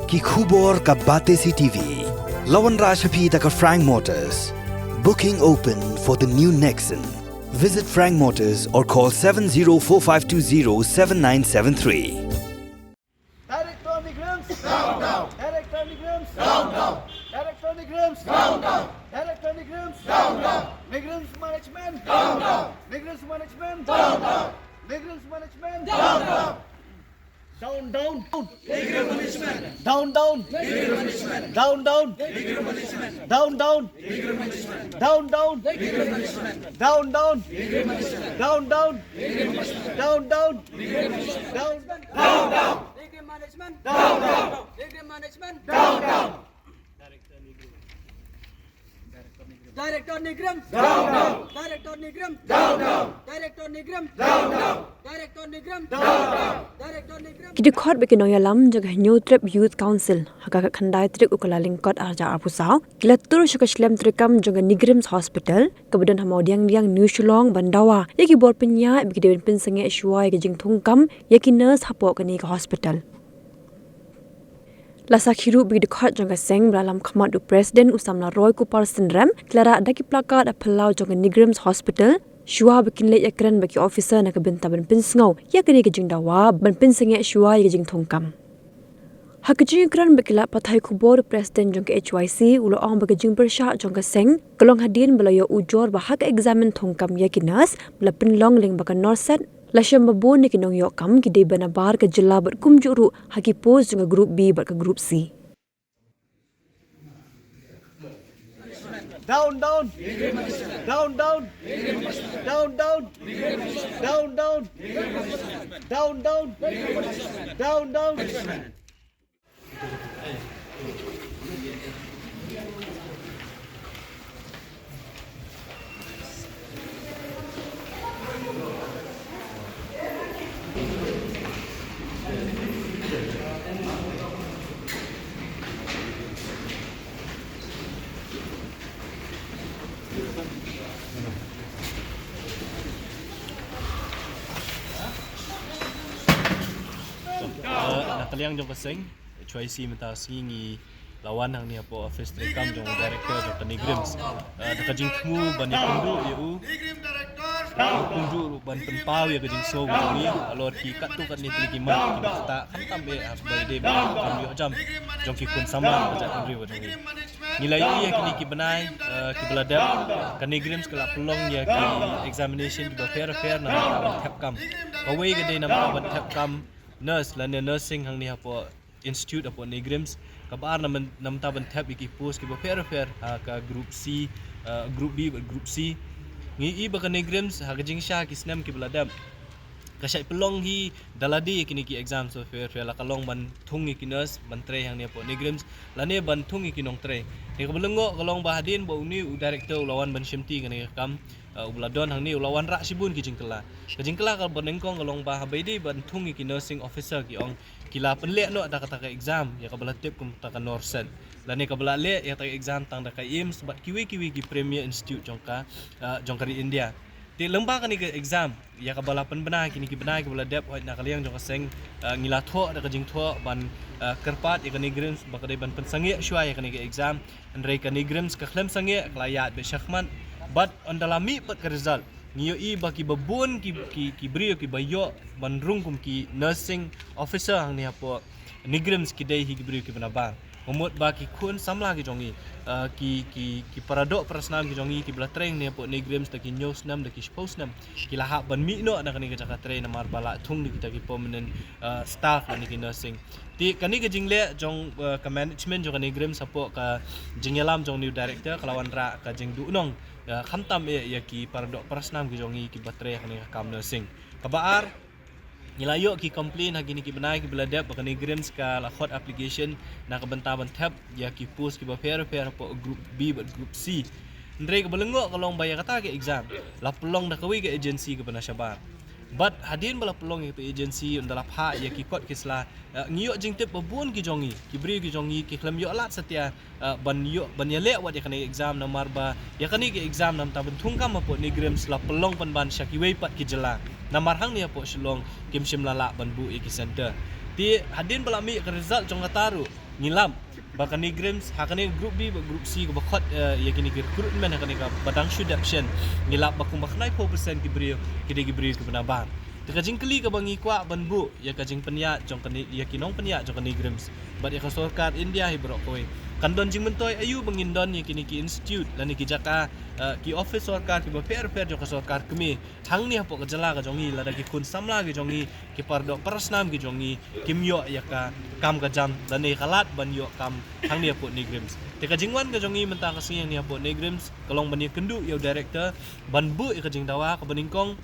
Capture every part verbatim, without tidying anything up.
Ki khubor ka Batesi T V. La wanrah sha phi da ka Frank Motors. Booking open for the new Nexon. Visit Frank Motors or call seven zero four five two zero seven nine seven three. Director NEIGRIHMS. Down, down. Director NEIGRIHMS. Down, down. Director NEIGRIHMS. Down, down. Director NEIGRIHMS. Down, down. NEIGRIHMS management. Down, down. NEIGRIHMS management. Down, down. NEIGRIHMS management. Down, down. Down, down. NEIGRIHMS management. Down, down. NEIGRIHMS management. Down, down. NEIGRIHMS management. Down, down. NEIGRIHMS management. Down, down. NEIGRIHMS management. Down, down. NEIGRIHMS management. Down, down. NEIGRIHMS management. Down, down. NEIGRIHMS management. Down, down. NEIGRIHMS management. Down, down. NEIGRIHMS management. Down, down. Director NEIGRIHMS. Down, down. Director NEIGRIHMS. Down, down. Director NEIGRIHMS. Down, down. Director NEIGRIHMS. Down, down. Director NEIGRIHMS. Ki dkhot bad ki nongïalam jong ka Hynñiewtrep Youth Council ha ka khatkhyndai tarik u Kyllalyngkot arhajar arphew saw ki la tur sha ka shlem treikam jong ka NEIGRIHMS Hospital kaba don ha Mawdiangdiang, New Shillong ban dawa ïa ki bor pynïaid ba ki dei ban pynsangeh shuwa ïa ka jingthungkam ïa ki nurse hapoh kane ka hospital. La sakhi ruh ba ki dkhot jong ka seng ba la lam khmat u President u samla Roykupar Synrem ki la rah da ki placard ha phyllaw jong ka NEIGRIHMS Hospital shuwa ba kin leit ïakren bad ki officer na ka bynta ban pynsngew ïa kane ka jingdawa ban pynsangeh shuwa ïa ka jingthungkam. Ha ka jingïakren bad ki lad pathai khubor u President jong ka H Y C u la ong ba ka jingpyrshah jong ka seng ka long hadien ba la ïoh ujor ba ha ka exam thungkam ïa ki nurse ba la pynlong lyngba ka NORCET la shem ba bun na ki nongïoh kam ki dei ba nabar ka jylla bad kumjuh ruh ha ki post jong ka Group B bad ka Group C. Down, down. Down, down. Down, down. Down, down. Down, down. Down, down. Eh, na ka liang jong ka seng H Y C mynta ka sngi ngi la wan hangne hapoh office treikam jong u director jong ka NEIGRIHMS. Eh, da ka jingthmu ban ïakynduh ïa u, kumjuh ruh ban pynpaw ïa ka jingsngew ka jong ngi halor ki katto katne tylli ki mat kiba ktah khamtam eh ha kaba ïadei bad ka kam ïoh jam jong ki khun samla ka jaitbynriew ka jong ngi. Ngi la ïohi ha kine ki bnai, eh, kiba la dep, ka NEIGRIHMS ka la pynlong ïa ki examination kiba pher pher namar ban thep kam. Kawei ka dei namar ban thep kam nurse lane nursing hangne hapoh institute hapoh NEIGRIHMS. Kaba ar namar, namar ban thep ïa ki post kiba pher pher ha ka Group C, eh, Group B bad Group C. Ngi ïohi ba ka NEIGRIHMS ha ka jingshisha ki snem kiba la dep ka shait pynlong hi da lade ïa kine ki exams ba pher pher, la ka long ban thung ïa ki nurse ban trei hangne hapoh NEIGRIHMS lane ban thung ïa ki nongtrei. Te kaba lyngngoh ka long ba hadien ba une u director u la wan ban shimti kane ka kam, eh, u la don hangne u la wanrah shibun ki jingkylla. Ka jingkylla kaba nyngkong ka long ba haba ïadei ban thung ïa ki nursing officer ki ong ki la pynleh noh da kata ka exam ïa kaba la tip kum kata ka NORCET lane kaba la leh ïa kata ka exam tang da ka AIIMS bad kiwei kiwei ki premier institute jong ka, eh, jong ka ri India. Te lyngba kane ka exam ïa kaba la pynbna kine ki bnai kiba la dep, hooid na ka liang jong ka seng, eh, ngi la thoh da ka jingthoh ban, eh, kyrpad ïa ka NEIGRIHMS ba ka dei ban pynsangeh shuwa ïa kane ka exam. Hynrei ka NEIGRIHMS ka khlem sangeh, ka la ïaid beit shakhmat. Bad ynda la mih pat ka result ngi ïohi ba kiba bun ki, ki, ki briew kiba ïoh ban rung kum ki nursing officer hangne hapoh NEIGRIHMS ki dei hi ki briew kiba nabar. Ka mut ba ki khun samla ki jong ngi, ah, ki, ki, ki paradoh parasnam ki jong ngi kiba la trei hangne hapoh NEIGRIHMS da ki hynñiew snem da ki shiphew snem, ki la hap ban mih noh na kane ka jaka trei namar ba la thung da kita ki permanent, ah, staff lane ki nursing. Te kane ka jingleh jong, ah, ka management jong ka NEIGRIHMS hapoh ka jingïalam jong une u director ka la wanrah ka jingduhnong, ah, khamtam eh ïa ki paradoh parasnam ki jong ngi kiba trei ha kane ka kam nursing. Kaba ar, ngi la ïoh ki complain ha kine ki bnai kiba la dep ba ka NEIGRIHMS ka la khot application na ka bynta ban thep ïa ki post kiba pher pher hapoh Group B bad Group C. Hynrei kaba lyngngoh ka long ba ïa kata ka exam la pynlong da kawei ka agency kaba na shabar. Bad hadien ba la pynlong ïa kata ka agency ynda la phah ïa ki kot ki sla, eh, ngi ïoh jingtip ba bun ki jong ngi, ki briew ki jong ngi ki khlem ïoh lad satia, eh, ban ïoh, ban ïaleh wat ïa kane ka exam namar ba ïa kane ka exam namar ban thung kam hapoh NEIGRIHMS la pynlong pynban sha kiwei pat ki jylla. Namar hangne hapoh Shillong kim shym la lah ban buh ïa ki centre. Te hadien ba la mih ïa ka result jong kata ruh, ngi lap ba ka NEIGRIHMS ha kane group B bad group C kaba khot, eh, ïa kine ki recruitment ha kane kaba dang shu dep shen, ngi lap ba kumba khyndai phew percent ki briew ki dei ki briew kiba nabar. Te ka jingkylli kaba ngi kwah ban buh ïa ka jingpynïaid jong kane, ïa ki nongpynïaid jong ka NEIGRIHMS bad ïa ka sorkar India hi baroh kawei, kan don jingmyntoi aïu ba ngin don ïa kine ki institute lane ki jaka, eh, ki office sorkar kiba pher pher jong ka sorkar kmie hangne hapoh ka jylla ka jong ngi, lada ki khun samla ki jong ngi, ki paradoh parasnam ki jong ngi kim ïoh ïa ka kam ka jam lane ka lad ban ïoh kam hangne hapoh NEIGRIHMS. Te ka jingwan ka jong ngi mynta ka sngi hangne hapoh NEIGRIHMS ka long ban ïakynduh ïa u director ban buh ïa ka jingdawa. Kaba nyngkong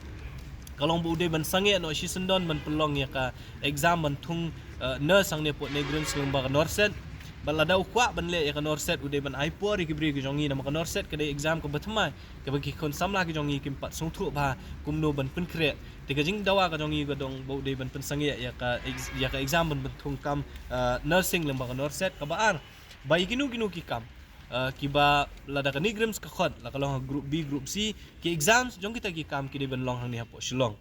ka long ba u dei ban sangeh noh shisyndon ban pynlong ïa ka exam ban thung, eh, nurse hangne hapoh NEIGRIHMS lyngba ka NORCET. Bad lada u kwah ban leh ïa ka NORCET u dei ban ai por ïa ki briew ki jong ngi, namar ka NORCET ka dei exam kaba thymmai kaba ki khun samla ki jong ngi kim pat sngewthuh bha kumno ban pynkhreh. Te ka jingdawa ka jong ngi ka dei ba u dei ban pynsangeh ïa ka ex-, ïa ka exam ban, ban thung kam, eh, nursing lyngba ka NORCET. Kaba ar, ba ïa kino kino ki kam, eh, kiba lada ka NEIGRIHMS ka khot, la ka long ha group B, group C, ki exams jong kita ki kam ki dei ban long hangne hapoh Shillong.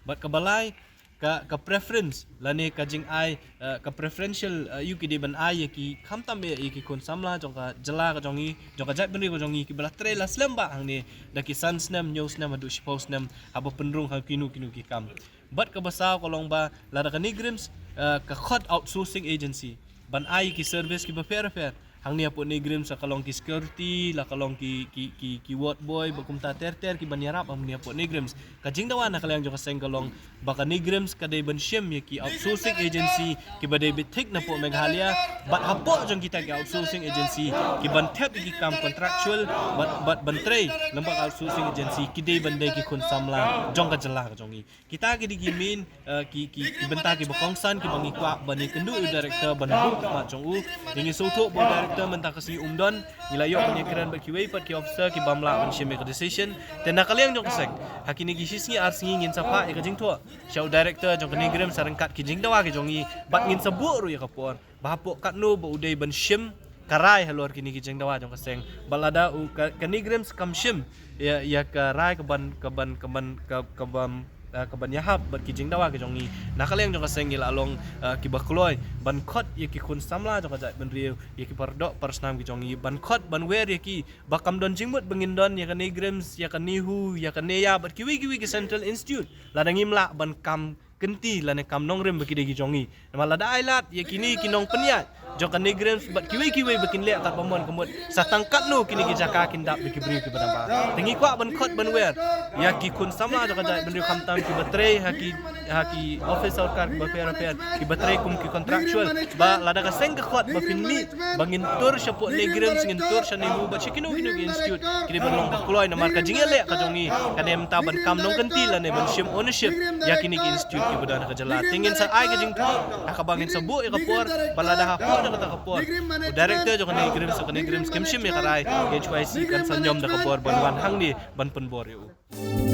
Bad kaba lai, ka, ka preference lane ka jingai, eh, ka preferential, eh, ïa ki dei ban ai ïa ki, khamtam ïa, ïa ki khun samla jong ka jylla ka jong ngi, jong ka jaitbynriew ka jong ngi, kiba la trei la slem bha hangne da ki san snem, hynñiew snem haduh shiphew snem haba pynrung ha kino kino ki kam. Bad kaba saw ka long ba lada ka NEIGRIHMS, eh, ka khot outsourcing agency ban ai ki service kiba pher pher hangne hapoh NEIGRIHMS, la ka long ki security, la ka long ki, ki, ki, ki ward boy bad kumta ter ter ki ban ïarap hangne hapoh NEIGRIHMS. Ka jingdawa na ka liang jong ka seng ka long ba ka NEIGRIHMS ka dei ban shim ïa ki outsourcing agency kiba dei beit thik napoh Meghalaya, bad hapoh jong kita ki outsourcing agency ki ban thep ïa ki kam contractual bad, bad ban trei lyngba ka outsourcing agency ki dei ban dei ki khun samla jong ka jylla ka jong ngi. Kita ki dei ki main, eh, ki, ki, ki bynta kiba kongsan kiba ngi kwah ban ïakynduh ïa u director ban buh khmat jong u. Ngi sngewthuh ba u director mynta ka sngi um don, ngi la ïoh ban ïakren bad kiwei pat ki officer ki bym lah ban shim ïa ka decision. Te na ka liang jong ka seng, ha kine ki shi sngi ar sngi ngin sa phah ïa ka jingthoh sha u director jong ka NEIGRIHMS ryngkat ki jingdawa ki jong ngi, bad ngin sa buh ruh ïa ka por ba hapoh katno ba u dei ban shim ka rai halor kine ki jingdawa jong ka seng. Bad lada u ka, ka NEIGRIHMS kam shim ïa, ïa ka rai ka ban, ka ban, ka ban, ka, ka ban, eh, ka ban ïahap bad ki jingdawa ki jong ngi, na ka liang jong ka seng ngi la long, eh, kiba kloi ban khot ïa ki khun samla jong ka jaitbynriew, ïa ki paradoh parasnam ki jong ngi, ban khot ban wer ïa ki, ba kam don jingmut ba ngin don ïa ka NEIGRIHMS, ïa ka NEHU, ïa ka NEIA bad kiwei kiwei ki central institute lada ngim lah ban kam kynti lane kam nongrim bad ki dei ki jong ngi. Namar lada ai lad ïa kine ki nongpynïaid jong ka NEIGRIHMS bad kiwei kiwei ba kin leh katba mon ka mut, sa tang katno kine ki jaka kin dap da ki briew kiba nabar. Te ngi kwah ban khot ban wer ïa ki khun samla jong ka jaitbynriew, khamtam kiba trei ha ki, ha ki office sorkar kiba pher pher, kiba trei kum ki contractual. Ba lada ka seng ka khot ba phin mih ba ngin tur shapoh NEIGRIHMS, ngin tur sha NEHU bad sha kino kino ki institute, ki dei ban long ba kloi, namar ka jingïaleh ka jong ngi ka dei mynta ban kam nongkynti lane ban shim ownership ïa kine ki institute kiba don ha ka jylla. Te ngin sa ai ka jingthoh ha kaba ngin sa buh ïa ka por, ba lada hapoh jong kata ka por u director jong ka NEIGRIHMS, ka NEIGRIHMS kim shim ïa ka rai, H Y C kan sa ñiom da ka bor ban wan hangne ban pynbor ïa u.